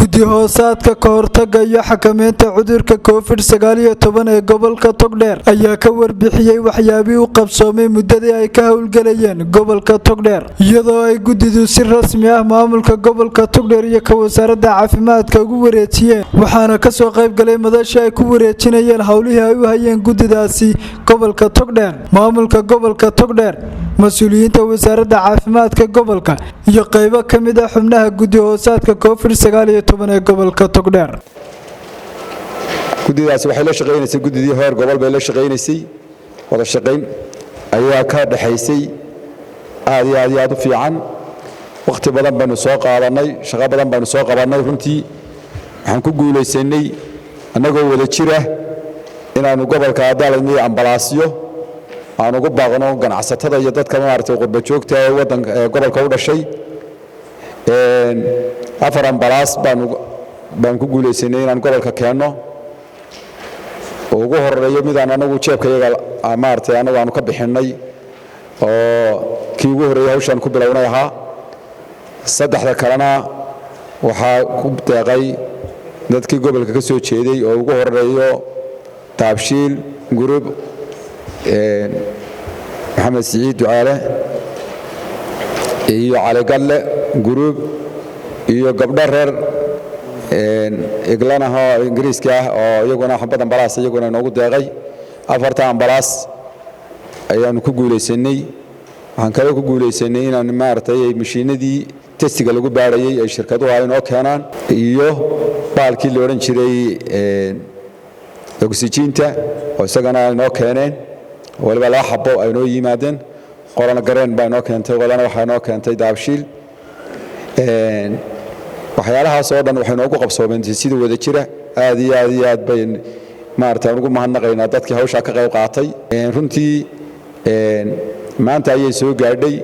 Guddi hoosaadka ka hortagga iyo xakameynta cudurka Covid-19 ee gobolka Togdheer ayaa ka warbixiyey waxyaabihii u qabsoomay muddadii ay ka howlgelayeen gobolka Togdheer, iyadoo ay guddidu si rasmi ah maamulka gobolka Togdheer iyo ka wasaaradda caafimaadka ugu wareejiyeen. Waxaana kasoo qaybgalay madasha ay ku wareejinayeen howlihii ay u hayeen guddidaasi gobolka Togdheer maamulka gobolka Togdheer, mas-uuliyiinta wasaaradda caafimaadka gobolka iyo qaybo ka mid ah xubnaha guddi hoosaadka Covid-19 ee gobolka Togdheer. Guddidaasi waxay la shaqaynaysay guddidii heer gobol bay la shaqaynaysay. Wada shaqayn ayaa ka dhaxaysay aad iyo aad iyo aad u fiican. Wakhti badan baynu soo qaadannay, shaqo badan baynu soo qabannay. Runtii waxaan ku guulaysanay annagoo wada jira inaannu gobolka adaaladmiyo ambalaasyo aan ugu baaqno ganacsatada iyo dadka maaragtay qurba joogta ee waddanka ee gobolka u dhashay. Afar ambalaas baan ku guulaysanay inaan gobolka keenno, oo ugu horeeyo midaan anagu jeebkayaga maaragtay anagu aanu ka bixinnay, oo kii ugu horreeyey hawshaan ku bilownay ahaa. Saddexda kalena waxaa ku deeqay dadkii gobolka ka soo jeeday, oo ugu horeeyo Dahabshiil Group, Maxamed Siciid Ducaale iyo Caligadle Group iyo gabdho reer England ah oo Ingiriiska ah, oo iyaguna xabad ambalaas iyaguna inoogu deeqay. Afarta ambalaas ayaannu ku guulaysanay. Waxaan kaloo ku guulaysanay inaan maaragtay mashiinadii testiga lagu baadhayey ay shirkaduhu ay inoo keenaan, iyo baalkii la odhan jiray oksijiinta oo isagana ay noo keeneen. Waliba laba xabo ay noo yimaadeen, qolana Gareen baa inoo keentay, qolana waxaa inoo keentay Dahabshiil. Waxyaalahaas oo dhan waxay noogu qabsoomeen sida wada jira. Aad iyo aad iyo aad bay maarata aan ugu mahadnaqaynaa dadkii hawshaa ka qayb qaatay. Runtii maanta ayay soo gaadhay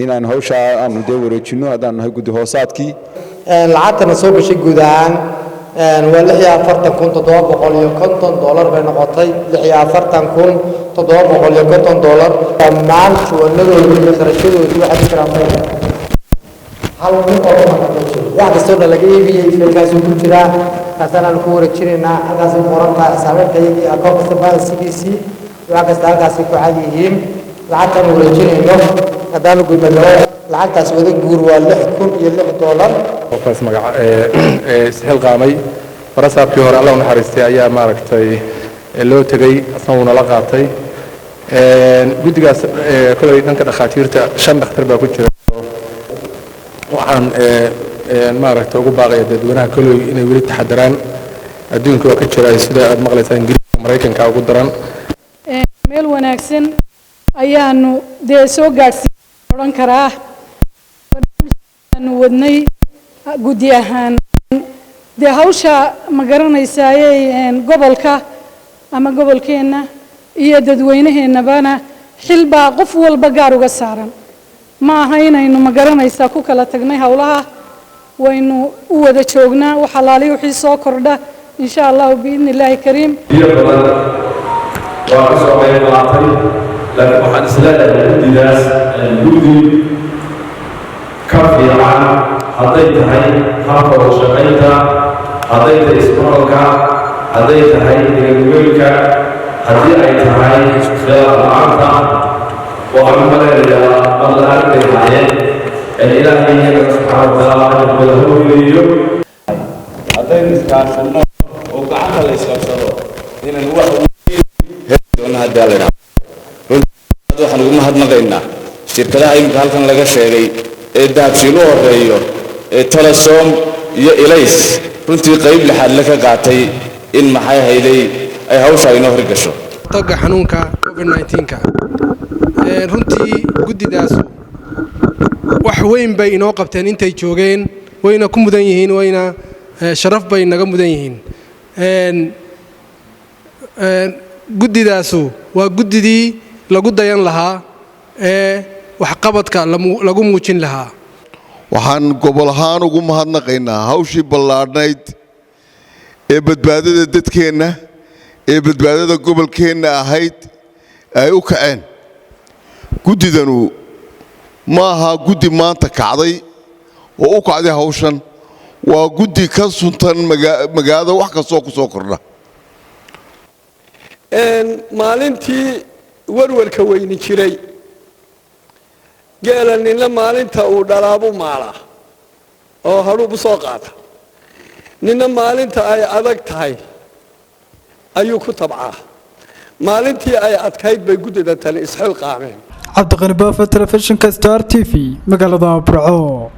inaan hawshaa aanu dee wareejinno haddaan nahay guddi hoosaadkii. Lacagtana soo gashay guud ahaan waa $46,750 bay noqotay, $46,750. Dhammaan juwanadoodii iyo kharashadoodii waxaa ku jiraan fayl, hal nin oo ka maqan ma jiro. Wax kastoo dhan laga iibiyey faylkaasuu ku jiraa, kaasaan aanu ku wareejinaynaa. Halkaasay ku qoran tahay xisaabeedka iyagii, akoon kasta balansigiisii, wax kasta halkaasay ku cad yihiin. Lacagtaan wareejinayno haddaanu gudagalo, lacagtaas wada guur waa $6,006. Qofkaas magaca isxilqaamay, barasaabkii hore, Alla u naxariistay, ayaa maaragtay loo tegey, asna wuuna la qaatay guddigaas. Koley dhanka dhakhaatiirta shan dhakhtar baa ku jira. Waxaan maaragtay ugu baaqaya dadweynaha koley inay weli taxadaraan. Adduunka waa ka jira, sida aad maqlaysaa, Ingiriiska, Maraykanka ugu daran. Meel wanaagsan ayaanu dee soo gaadhsiin odhan karaa aanu wadnay guddi ahaan. Dee hawsha ma garanaysayey gobolka ama gobolkeenna iyo dadweynaheennabana xil baa qof walba gaar uga saaran. Ma aha inaynu ma garanaysaa ku kala tagnay howlaha, waynu u wada joognaa. Wax alaali wixii soo kordha, insha Allahu biidni Illaahi kariim. Biyo badan waa ka soo qayb qaatay, laakiin waxaan isleeyahay guddidaas guddi ka fiican hadday tahay habka wada shaqaynta, hadday tahay ismaqalka, hadday tahay dhiganugeynka, haddii ay tahay khilaaf la-aanta, waxaan u malaynayaa mar la-aan bay haayeen. Ilaahay iyaga subxaana watacaala ajarkooda ha weyngeeyo. Haddaynu iskaashanno oo gacanta la isqabsado, inaan wax weyn heli doono haddii Alla idhaahdo. Runtii waxaan ugu mahadnaqaynaa shirkadaha iminka halkan laga sheegay ee Dahabshiil u horeeyo, ee Telesom iyo Elays, runtii qayb lixaad le ka qaatay in maxay hayday ay hawsha inoo hirgasho. Taga xanuunka Covid-19-ka, runtii guddidaasu wax weyn bay inoo qabteen intay joogeen, wayna ku mudan yihiin, wayna sharaf bay naga mudan yihiin. Guddidaasu waa guddidii lagu dayan lahaa ee waxqabadka lagu muujin lahaa. Waxaan gobol ahaan ugu mahadnaqaynaa hawshii ballaadhnayd ee badbaadada dadkeenna, ee badbaadada gobolkeenna ahayd ay u kaceen. Guddidanu ma aha guddi maanta kacday oo u kacday hawshan. Waa guddi ka suntan magaalada wax kastoo ku soo kordha. Maalintii warwarka weyni jiray, geela ninna maalinta uu dhalaabu maalaa oo hadhuub u soo qaata, ninna maalinta ay adag tahay ayuu ku tabcaa. Maalintii ay adkayd bay guddida tani isxil qaameen. Cabdiqani Baafa, telefishinka Star TV, magaalada Burco.